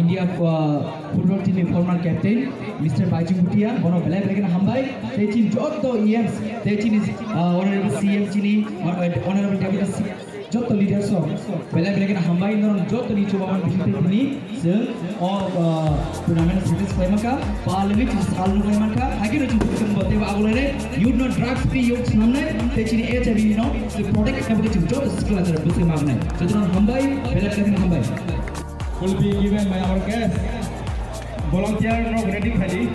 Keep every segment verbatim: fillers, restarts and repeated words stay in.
India, uh, football team ni former captain, Mister Baijung Bhutia, bono belai belai kheno hambai. Tei chini joto E Ms, tei chini, uh, Honorable C M chini, uh, Honorable Deputy C M, joto leaders rok belai belai kheno hambai. Norok joto ni chubaman bising tei tini chwng o, uh, tournament success khlai mankha, palwi chini sal nukhlai mankha, haikhe no chini bwskango teibo agulai nai, youth no drugs free youth swnamnai, tei chini H I V no se protect khlai bagwi chini joto sikla jora bwsai magnai. Joto no hambai, belai belai kheno hambai. Will be given by our guest. Volunteer no ready khali.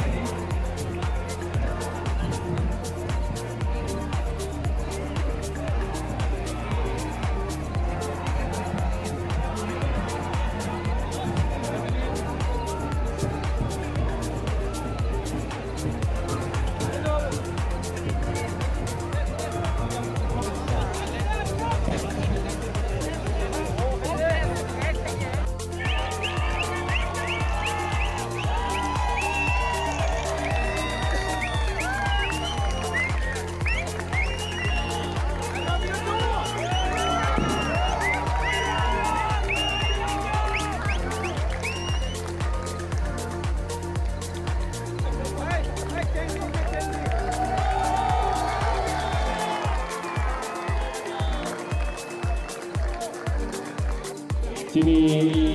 Chini,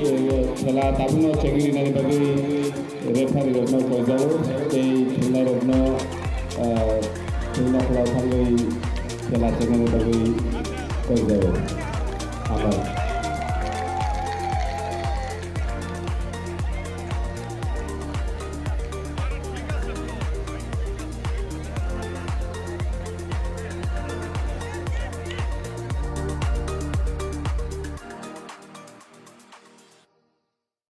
eh, khela tabukno chengwi rinani bagwi referee rokno koijago, tei thwngnairokno, eh, thwngno khwlao thangwi khela chengnani bagwi koijago. Hambai.